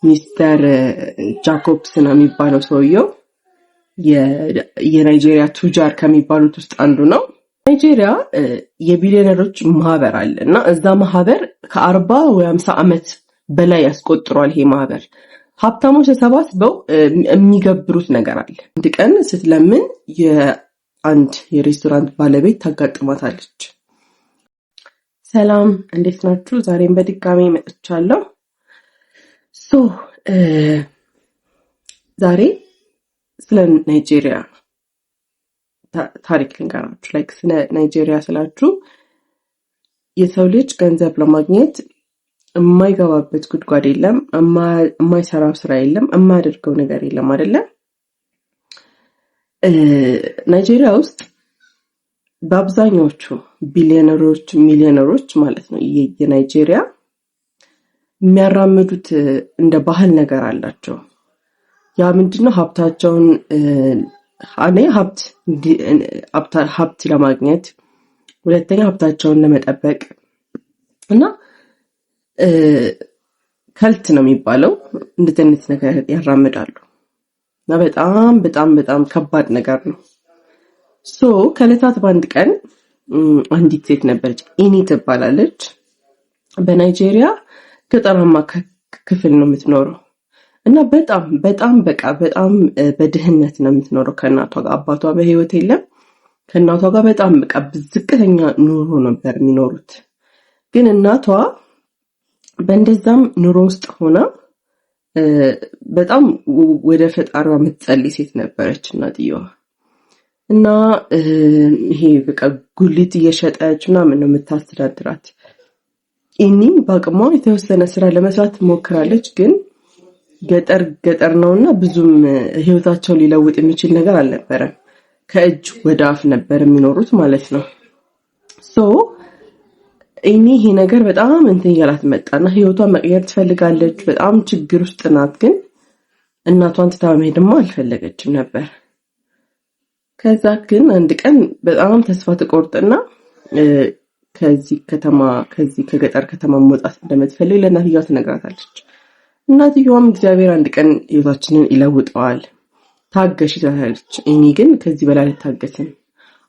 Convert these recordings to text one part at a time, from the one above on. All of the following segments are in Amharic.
ሚስተር ጃኮብስ ነው የሚባለው ሰውየው። የናይጄሪያ ቱጃር ከሚባሉት ውስጥ አንዱ ነው። ናይጄሪያ የቢሊዮነሮች ማህበር አለ እና እዛ ማህበር ከ40 ወይ 50 ዓመት በላይ ያስቆጥሯል። ይሄ ማህበር ሀብታሞች ተሰባስበው የሚገብሩት ነገር አለ። አንድ ቀን ስትለምን የአንድ የሬስቶራንት ባለቤት ታጋጥማታለች። ሰላም፣ እንዴት ናችሁ? ዛሬም በድጋሚ መጥቻለሁ። So ዛሬ ስለ ናይጄሪያ ታሪክ ልንገራችሁ። Like ስለ ናይጄሪያ ስላችሁ የሰው ልጅ ገንዘብ ለማግኘት የማይገባበት ጉድጓድ የለም፣ የማይሰራው ስራ የለም፣ የማያደርገው ነገር የለም አይደለም። ናይጄሪያ ውስጥ በአብዛኛዎቹ ቢሊዮነሮች፣ ሚሊዮነሮች ማለት ነው የናይጄሪያ የሚያራምዱት እንደ ባህል ነገር አላቸው። ያ ምንድነው? ሀብታቸውን አንደኛ ሀብት ለማግኘት፣ ሁለተኛ ሀብታቸውን ለመጠበቅ እና cult ነው የሚባለው፣ እንደዚህ አይነት ነገር ያራምዳሉ እና በጣም በጣም በጣም ከባድ ነገር ነው። So ከዕለታት በአንድ ቀን አንዲት ሴት ነበረች፣ ኢኒ ትባላለች። በናይጄሪያ ገጠራማ ክፍል ነው የምትኖረው እና በጣም በጣም በቃ በጣም በድህነት ነው የምትኖረው ከእናቷ ጋር። አባቷ በህይወት የለም። ከእናቷ ጋር በጣም በቃ ዝቅተኛ ኑሮ ነበር የሚኖሩት። ግን እናቷ በእንደዛም ኑሮ ውስጥ ሆና በጣም ወደ ፈጣሪዋ የምትጸልይ ሴት ነበረች እናትየዋ። እና ይሄ በቃ ጉሊት እየሸጠች ምናምን ነው የምታስተዳድራት። ኢኒም በአቅሟ የተወሰነ ስራ ለመስራት ትሞክራለች፣ ግን ገጠር ገጠር ነውና ብዙም ህይወታቸውን ሊለውጥ የሚችል ነገር አልነበረም። ከእጅ ወደ አፍ ነበር የሚኖሩት ማለት ነው። So ኢኒ ይሄ ነገር በጣም እንትን እያላት መጣና ህይወቷን መቀየር ትፈልጋለች። በጣም ችግር ውስጥ ናት፣ ግን እናቷን ትታ መሄድማ አልፈለገችም ነበር። ከዛ ግን አንድ ቀን በጣም ተስፋ ትቆርጥና ከዚህ ከተማ፣ ከዚህ ከገጠር ከተማ መውጣት እንደምትፈልግ ለእናትየዋ ትነግራታለች። እናትየዋም እግዚአብሔር አንድ ቀን ህይወታችንን ይለውጠዋል፣ ታገሽ ትላታለች። እኔ ግን ከዚህ በላይ አልታገስም።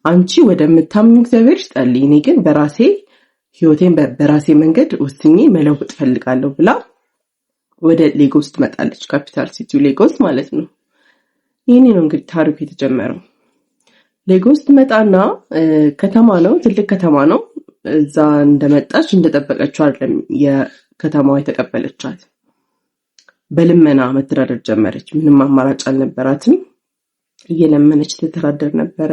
አንቺ ወደምታምኚው እግዚአብሔር ጸልይ፣ እኔ ግን በራሴ ህይወቴን በራሴ መንገድ ወስኜ መለወጥ ፈልጋለሁ ብላ ወደ ሌጎስ ትመጣለች። Capital city ው ሌጎስ ማለት ነው። ይህኔ ነው እንግዲህ ታሪኩ የተጀመረው። ሌጎስ ትመጣና ከተማ ነው፣ ትልቅ ከተማ ነው። እዛ እንደመጣች እንደጠበቀችው አይደለም የከተማዋ የተቀበለቻት። በልመና መተዳደር ጀመረች። ምንም አማራጭ አልነበራትም። እየለመነች ትተዳደር ነበረ።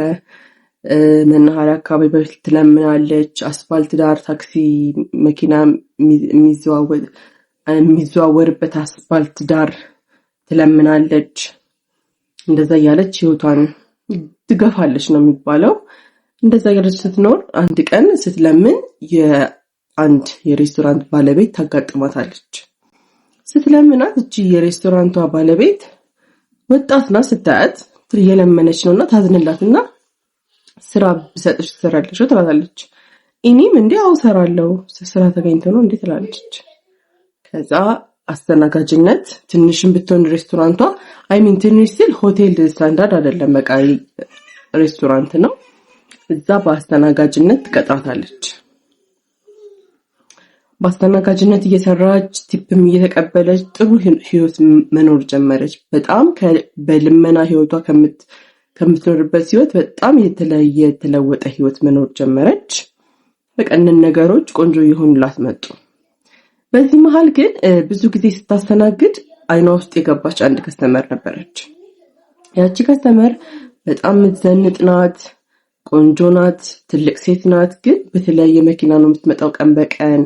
መናኸሪያ አካባቢ በፊት ትለምናለች። አስፋልት ዳር ታክሲ መኪና የሚዘዋወርበት አስፋልት ዳር ትለምናለች። እንደዛ እያለች ህይወቷን ትገፋለች ነው የሚባለው። እንደዛ እያለች ስትኖር አንድ ቀን ስትለምን የአንድ የሬስቶራንት ባለቤት ታጋጥማታለች። ስትለምናት እቺ የሬስቶራንቷ ባለቤት ወጣት ናት። ስታያት እየለመነች ነውና ታዝንላትና ስራ ብሰጥሽ ትሰራለሽ ትላታለች። እኔም እንዴ አው እሰራለሁ፣ ስራ ተገኝቶ ነው እንዴ ትላለች። ከዛ አስተናጋጅነት፣ ትንሽም ብትሆን ሬስቶራንቷ፣ I mean ትንሽ ስል ሆቴል ስታንዳርድ አይደለም፣ በቃ ሬስቶራንት ነው። እዛ በአስተናጋጅነት ትቀጥራታለች። በአስተናጋጅነት እየሰራች tip ም እየተቀበለች ጥሩ ህይወት መኖር ጀመረች። በጣም በልመና ህይወቷ ከምትኖርበት ህይወት በጣም የተለየ የተለወጠ ህይወት መኖር ጀመረች። በቃ እነን ነገሮች ቆንጆ እየሆኑላት መጡ። በዚህ መሀል ግን ብዙ ጊዜ ስታስተናግድ አይኗ ውስጥ የገባች አንድ customer ነበረች። ያቺ customer በጣም የምትዘንጥ ናት፣ ቆንጆ ናት፣ ትልቅ ሴት ናት። ግን በተለያየ መኪና ነው የምትመጣው ቀን በቀን።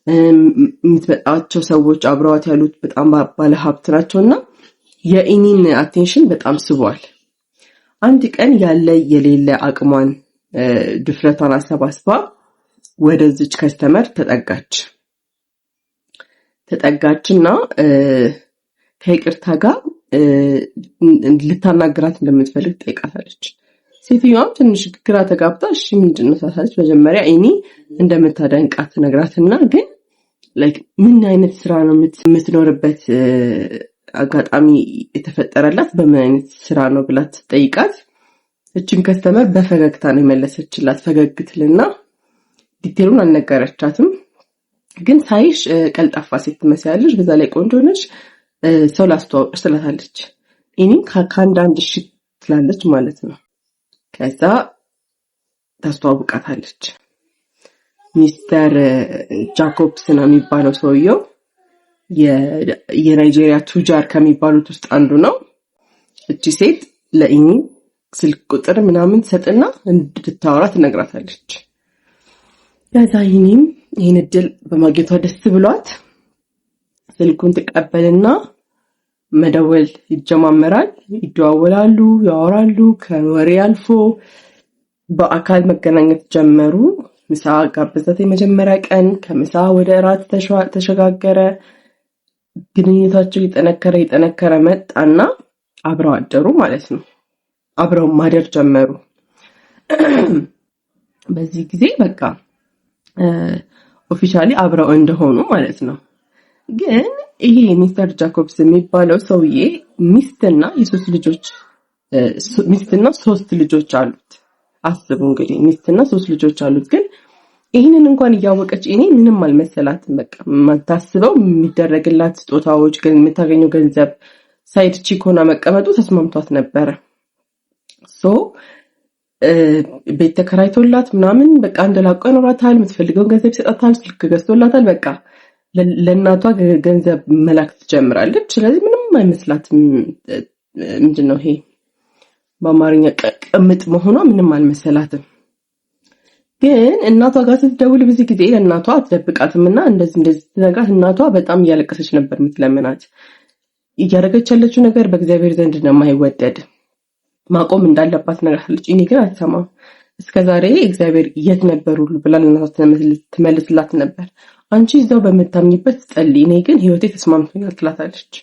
የምትመጣቸው ሰዎች አብረዋት ያሉት በጣም ባለሀብት ናቸው እና የኢኒን attention በጣም ስቧል። አንድ ቀን ያለ የሌለ አቅሟን ድፍረቷን አሰባስባ ወደዚች customer ተጠጋች። ተጠጋችና ከይቅርታ ጋር ልታናግራት እንደምትፈልግ ጠይቃታለች። ሴትዮዋም ትንሽ ግራ ተጋብታ እሺ ምንድን ነው ትላታለች። መጀመሪያ ኢኒ እንደምታደንቃት ነግራትና ግን Like ምን አይነት ስራ ነው የምትኖርበት አጋጣሚ የተፈጠረላት፣ በምን አይነት ስራ ነው ብላ ትጠይቃት። እችን customer በፈገግታ ነው የመለሰችላት። ፈገግ ትልና detail ኡን አልነገረቻትም። ግን ሳይሽ ቀልጣፋ ሴት ትመስያለሽ፣ በዛ ላይ ቆንጆ ነሽ፣ ሰው ላስተዋውቅሽ ትላታለች። እኔም ከአንዳንድ እሺ ትላለች ማለት ነው። ከዛ ታስተዋውቃታለች። ሚስተር ጃኮብስ ነው የሚባለው ሰውየው፣ የናይጄሪያ ቱጃር ከሚባሉት ውስጥ አንዱ ነው። እቺ ሴት ለኢኒ ስልክ ቁጥር ምናምን ትሰጥና እንድታወራ ትነግራታለች። ከዛ ኢኒም ይህን እድል በማግኘቷ ደስ ብሏት ስልኩን ትቀበልና መደወል ይጀማመራል። ይደዋወላሉ፣ ያወራሉ። ከወሬ አልፎ በአካል መገናኘት ጀመሩ። ምሳ ጋበዛት የመጀመሪያ ቀን። ከምሳ ወደ እራት ተሸጋገረ። ግንኙነታቸው እየጠነከረ እየጠነከረ መጣና አብረው አደሩ ማለት ነው። አብረው ማደር ጀመሩ። በዚህ ጊዜ በቃ officially አብረው እንደሆኑ ማለት ነው። ግን ይሄ ሚስተር ጃኮብስ የሚባለው ሰውዬ ሚስትና የሶስት ልጆች ሚስትና ሶስት ልጆች አሉት። አስቡ እንግዲህ፣ ሚስትና ሶስት ልጆች አሉት። ግን ይህንን እንኳን እያወቀች እኔ ምንም አልመሰላትም። በቃ የማታስበው የሚደረግላት ስጦታዎች፣ የምታገኘው ገንዘብ፣ side chick ሆና መቀመጡ ተስማምቷት ነበረ። So ቤት ተከራይቶላት ምናምን በቃ እንደላቆ ይኖራታል። የምትፈልገውን ገንዘብ ይሰጣታል። ስልክ ገዝቶላታል። በቃ ለእናቷ ገንዘብ መላክ ትጀምራለች። ስለዚህ ምንም አይመስላትም። ምንድን ነው ይሄ በአማርኛ ቅምጥ መሆኗ ምንም አልመሰላትም። ግን እናቷ ጋር ስትደውል ብዙ ጊዜ ለእናቷ አትደብቃትም እና እንደዚህ እንደዚህ ስትነግራት እናቷ በጣም እያለቀሰች ነበር የምትለምናት። እያደረገች ያለችው ነገር በእግዚአብሔር ዘንድ እንደማይወደድ፣ ማቆም እንዳለባት ነግራታለች። እኔ ግን አትሰማም። እስከ ዛሬ እግዚአብሔር የት ነበሩ ብላ ለእናቷ ትመልስላት ነበር። አንቺ እዛው በምታምኝበት ጸልይ፣ እኔ ግን ህይወቴ ተስማምቶኛል ትላታለች።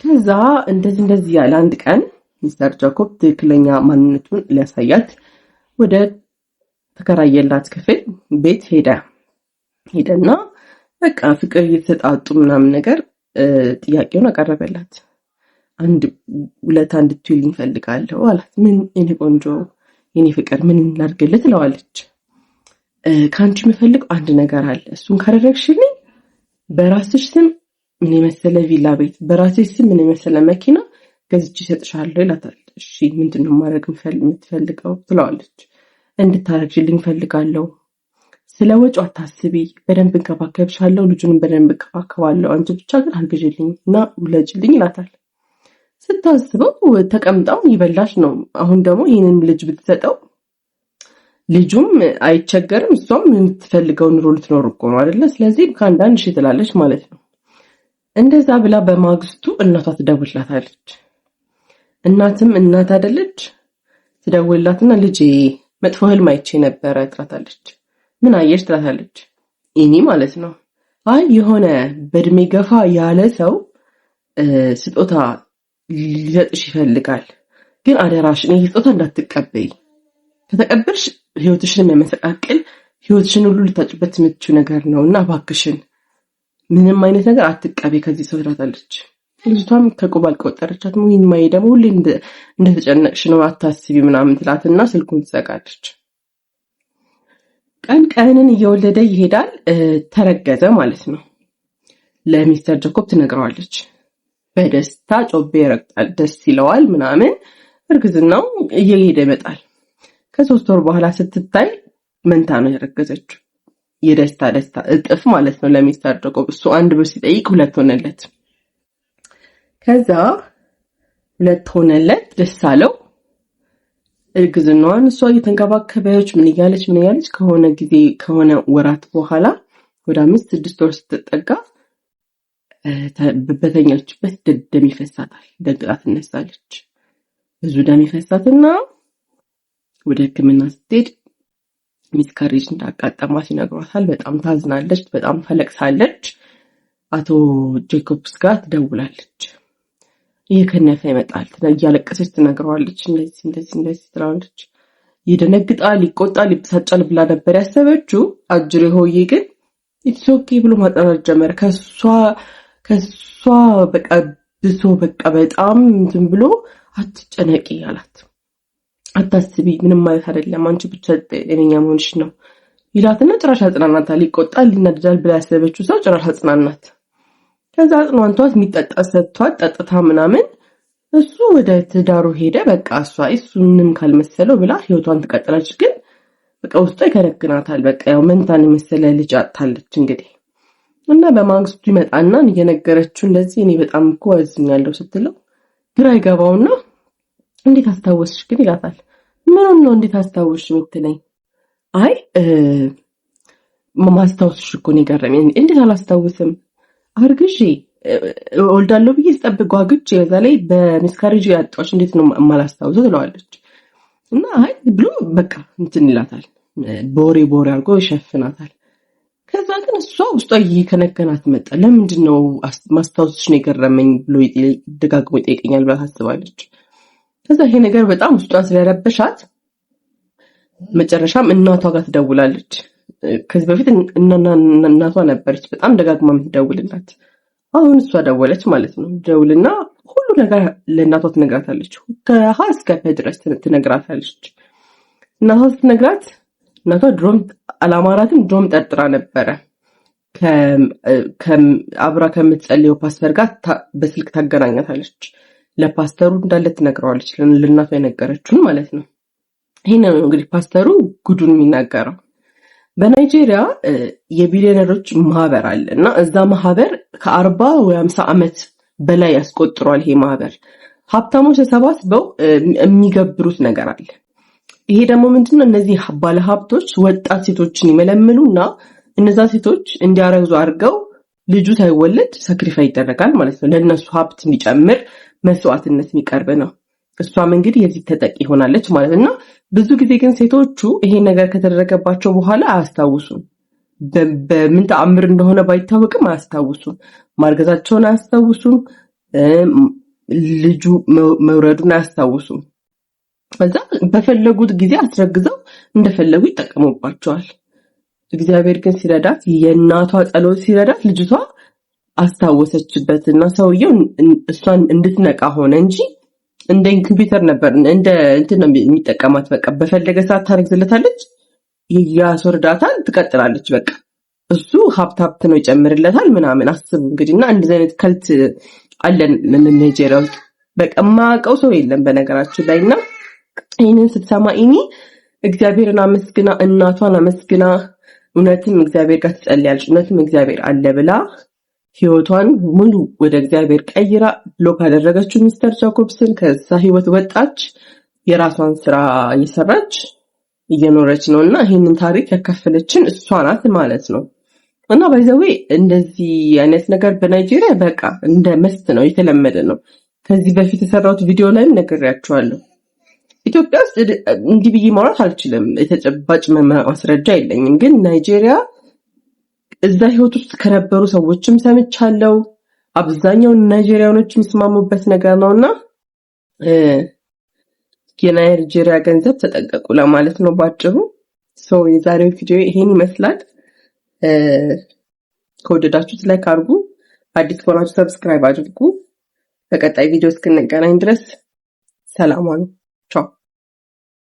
ከዛ እንደዚህ እንደዚህ ያለ አንድ ቀን ሚስተር ጃኮብ ትክክለኛ ማንነቱን ሊያሳያት ወደ ተከራየላት ክፍል ቤት ሄደ። ሄደና በቃ ፍቅር እየተሰጣጡ ምናምን ነገር ጥያቄውን አቀረበላት። አንድ ውለታ እንድትውይልኝ እፈልጋለሁ አላት። ምን የኔ ቆንጆ፣ የኔ ፍቅር፣ ምን ላድርግልህ ትለዋለች። ከአንቺ የምፈልገው አንድ ነገር አለ። እሱን ካደረግሽልኝ በራስሽ ስም ምን የመሰለ ቪላ ቤት፣ በራስሽ ስም ምን የመሰለ መኪና ገዝቼ እሰጥሻለሁ ይላታል። እሺ፣ ምንድን ነው ማድረግ የምትፈልገው ትለዋለች። እንድታረግሽልኝ እፈልጋለሁ። ስለ ወጪው አታስቢ፣ በደንብ እንከባከብሻለሁ፣ ልጁንም በደንብ እንከባከባለሁ። አንቺ ብቻ ግን አርግዥልኝ እና ውለጅልኝ ይላታል። ስታስበው ተቀምጣው ይበላሽ ነው። አሁን ደግሞ ይህንን ልጅ ብትሰጠው ልጁም አይቸገርም፣ እሷም የምትፈልገው ኑሮ ልትኖር እኮ ነው አይደለ? ስለዚህ ከአንዳንድ ሺህ ትላለች ማለት ነው። እንደዛ ብላ በማግስቱ እናቷ ትደውልላታለች። እናትም እናት አይደለች? ትደውልላትና ልጄ መጥፎ ህልም አይቼ ነበረ ትላታለች። ምን አየሽ ትላታለች። ኢኒ ማለት ነው። አይ፣ የሆነ በእድሜ ገፋ ያለ ሰው ስጦታ ሊሰጥሽ ይፈልጋል፣ ግን አደራሽን ይህ ስጦታ እንዳትቀበይ፣ ከተቀበልሽ ህይወትሽን የሚያመሰቃቅል፣ ህይወትሽን ሁሉ ልታጭበት የምትችው ነገር ነው እና እባክሽን ምንም አይነት ነገር አትቀበይ ከዚህ ሰው ትላታለች። ልጅቷም ከቁብ አልቆጠረቻትም። ወይ ማዬ ደግሞ ሁሌ እንደተጨነቅሽ ነው፣ አታስቢ ምናምን ትላትና ስልኩን ትዘጋለች። ቀን ቀንን እየወለደ ይሄዳል። ተረገዘ ማለት ነው። ለሚስተር ጃኮብ ትነግረዋለች። በደስታ ጮቤ ይረግጣል፣ ደስ ይለዋል ምናምን። እርግዝናው እየሄደ ይመጣል። ከ3 ወር በኋላ ስትታይ መንታ ነው ያረገዘችው። የደስታ ደስታ እጥፍ ማለት ነው ለሚስተር ጃኮብ። እሱ አንድ ብር ሲጠይቅ ሁለት ሆነለት። ከዛ ሁለት ሆነለት፣ ደስ አለው። እርግዝናዋን እሷ እየተንከባከበች ምን እያለች ምን እያለች ከሆነ ጊዜ፣ ከሆነ ወራት በኋላ ወደ 5-6 ወር ስትጠጋ በተኛችበት ደም ይፈሳታል። ደንግጣ ትነሳለች። ብዙ ደም ይፈሳትና ወደ ሕክምና ስትሄድ miscarriage እንዳጋጠማት ይነግሯታል። በጣም ታዝናለች፣ በጣም ታለቅሳለች። አቶ ጄኮብስ ጋር ትደውላለች። እየከነፈ ይመጣል። እያለቀሰች ትነግረዋለች። እንደዚህ እንደዚህ እንደዚህ ትለዋለች። ይደነግጣል፣ ይቆጣል፣ ይበሳጫል ብላ ነበር ያሰበችው። አጅሬ ሆዬ ግን It's okay ብሎ ማጽናናት ጀመረ። ከሷ በቃ ብሶ በቃ በጣም እንትን ብሎ አትጨነቂ አላት። አታስቢ፣ ምንም ማለት አይደለም፣ አንቺ ብቻ ጤነኛ መሆንሽ ነው ይላትና ጭራሽ አጽናናታል። ይቆጣል፣ ይናደዳል ብላ ያሰበችው ሰው ጭራሽ አጽናናት። ከዛ አጽናንቷት የሚጠጣ ሰጥቷት ጠጥታ ምናምን እሱ ወደ ትዳሩ ሄደ። በቃ እሷ እሱ ምንም ካልመሰለው ብላ ህይወቷን ትቀጥላለች። ግን በቃ ውስጧ ይከረክናታል። በቃ ያው መንታን የመሰለ ልጅ አጥታለች እንግዲህ። እና በማግስቱ ይመጣና እየነገረችው እንደዚህ እኔ በጣም እኮ አዝኛለሁ ስትለው ግራ ይገባውና እንዴት አስታወስሽ ግን ይላታል። ምኑን ነው እንዴት አስታወስሽ የምትለኝ? አይ ማስታወስሽ እኮ ነው የገረመኝ። እንዴት አላስታውስም? አርግዤ እወልዳለሁ ብዬ ስጠብቅ ጓጉቼ በዛ ላይ በ miscarriage ያጣሁሽ እንዴት ነው የማላስታውሰው ትለዋለች። እና አይ ብሎ በቃ እንትን ይላታል። በወሬ በወሬ አድርጎ ይሸፍናታል። ከዛ ግን እሷ ውስጧ እየከነከናት መጣ። ለምንድን ነው ማስታወስሽ ነው የገረመኝ ብሎ ደጋግሞ ይጠይቀኛል ብላ ታስባለች። ከዛ ይሄ ነገር በጣም ውስጧን ስለረበሻት መጨረሻም እናቷ ጋር ትደውላለች። ከዚህ በፊት እናቷ ነበረች በጣም ደጋግማ የምትደውልላት። አሁን እሷ ደወለች ማለት ነው። ደውልና ሁሉ ነገር ለእናቷ ትነግራታለች። ከሀ እስከ ፐ ድረስ ትነግራታለች። እናቷ ስትነግራት እናቷ ድሮም አላማራትም፣ ድሮም ጠርጥራ ነበረ። አብራ ከምትጸልየው ፓስተር ጋር በስልክ ታገናኛታለች። ለፓስተሩ እንዳለ ትነግረዋለች፣ ለእናቷ የነገረችውን ማለት ነው። ይሄን ነው እንግዲህ ፓስተሩ ጉዱን የሚናገረው። በናይጄሪያ የቢሊዮነሮች ማህበር አለ እና እዛ ማህበር ከ40 ወይ 50 ዓመት በላይ ያስቆጥሯል። ይሄ ማህበር ሀብታሞች ተሰባስበው የሚገብሩት ነገር አለ። ይሄ ደግሞ ምንድነው? እነዚህ ባለሀብቶች ወጣት ሴቶችን ይመለምሉና እነዛ ሴቶች እንዲያረግዙ አድርገው ልጁ ሳይወለድ sacrifice ይደረጋል ማለት ነው። ለእነሱ ሀብት የሚጨምር መስዋዕትነት የሚቀርብ ነው። እሷም እንግዲህ የዚህ ተጠቂ ሆናለች ማለት እና ብዙ ጊዜ ግን ሴቶቹ ይሄ ነገር ከተደረገባቸው በኋላ አያስታውሱም። በምን ተአምር እንደሆነ ባይታወቅም አያስታውሱም። ማርገዛቸውን አያስታውሱም። ልጁ መውረዱን አያስታውሱም። ከዛ በፈለጉት ጊዜ አስረግዘው እንደፈለጉ ይጠቀሙባቸዋል። እግዚአብሔር ግን ሲረዳት፣ የእናቷ ጸሎት ሲረዳት ልጅቷ አስታወሰችበት እና ሰውየው እሷን እንድትነቃ ሆነ እንጂ እንደ incubator ነበር፣ እንደ እንትን ነው የሚጠቀማት። በቃ በፈለገ ሰዓት ታረግዝለታለች፣ ያስወርዳታል፣ ትቀጥላለች። በቃ እሱ ሀብት ሀብት ነው ይጨምርለታል ምናምን። አስቡ እንግዲህ እና እንደዚህ አይነት cult አለን ናይጄሪያ ውስጥ። በቃ የማያውቀው ሰው የለም በነገራችን ላይ። እና ይህንን ስትሰማ ኢኒ እግዚአብሔርን አመስግና፣ እናቷን አመስግና፣ እውነትም እግዚአብሔር ጋር ትጸልያለች፣ እውነትም እግዚአብሔር አለ ብላ ህይወቷን ሙሉ ወደ እግዚአብሔር ቀይራ block አደረገችው ሚስተር ጃኮብስን። ከዛ ህይወት ወጣች፣ የራሷን ስራ እየሰራች እየኖረች ነው እና ይህንን ታሪክ ያካፈለችን እሷ ናት ማለት ነው። እና by the way እንደዚህ አይነት ነገር በናይጄሪያ በቃ እንደ must ነው፣ የተለመደ ነው። ከዚህ በፊት የሰራሁት ቪዲዮ ላይም ነግሬያቸዋለሁ። ኢትዮጵያ ውስጥ እንዲህ ብዬ ማውራት አልችልም፣ የተጨባጭ ማስረጃ የለኝም። ግን ናይጄሪያ እዛ ህይወት ውስጥ ከነበሩ ሰዎችም ሰምቻለሁ። አብዛኛው ናይጄሪያኖች የሚስማሙበት ነገር ነው እና የናይጄሪያ ገንዘብ ተጠንቀቁ ለማለት ነው ባጭሩ። So የዛሬው ቪዲዮ ይሄን ይመስላል። ከወደዳችሁት like አድርጉ። አዲስ ከሆናችሁ subscribe አድርጉ። በቀጣይ ቪዲዮ እስክንገናኝ ድረስ ሰላም ዋሉ።